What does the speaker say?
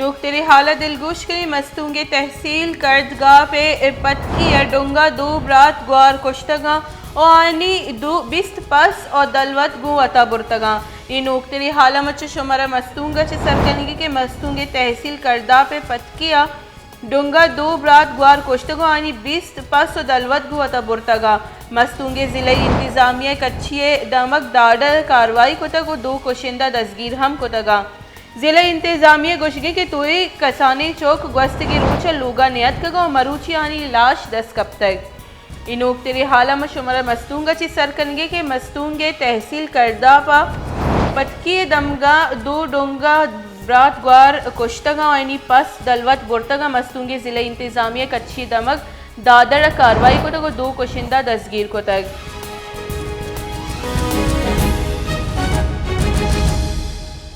نوکتریں حال ءَ دلگوش کنیں۔ مستونگ ءِ تحصیل کردگاپ ءِ پتکی ءَ ڈونگ ءَ دو برات گوار کشتگاں ءُ آیانی دو، بیست پس ءُ دلوت گوں وتا برتگاں۔ اے نوکتریں حال ءَ ما چہ شمارا مستونگ ءَ چہ سر کنگی کہ مستونگ ءِ تحصیل کرداپ ءِ پتکی ءَ ڈونگ ءَ دو برات گوار کشتگ ءُ آیانی بیست پس ءُ دلوت گوں وتا برتگاں۔ مستونگ ءِ ضلعی انتظامیہ ءَ کچھی ءِ دمگ داڈ ءَ کاروائی کتگ ءُ دو کشندہ دزگیر ہم کتگاں۔ ضلع انتظامیہ ءِ گوشگ اِنت کہ تو اے کسانیں چک گوستگیں روچ ءَ لوگ ءَ نیاتکگ ءُ مروچی آنی لاش دست کپتگ۔ اے نوکتریں حال ءَ ما شمارا مستونگ ءَ چہ سر کنگے کہ مستونگ ءِ تحصیل کرداپ ءِ پتکی ءِ دمگ ءَ دو ڈونگ ءَ برات گوار کشتگ ءُ آیانی پس دلوت برتگ ءُ مستونگ ءِ ضلع انتظامیہ ءَ کچھی ءِ دمگ دادڑ ءَ کاروائی کتگ ءُ دو کشندہ دزگیر کتگ۔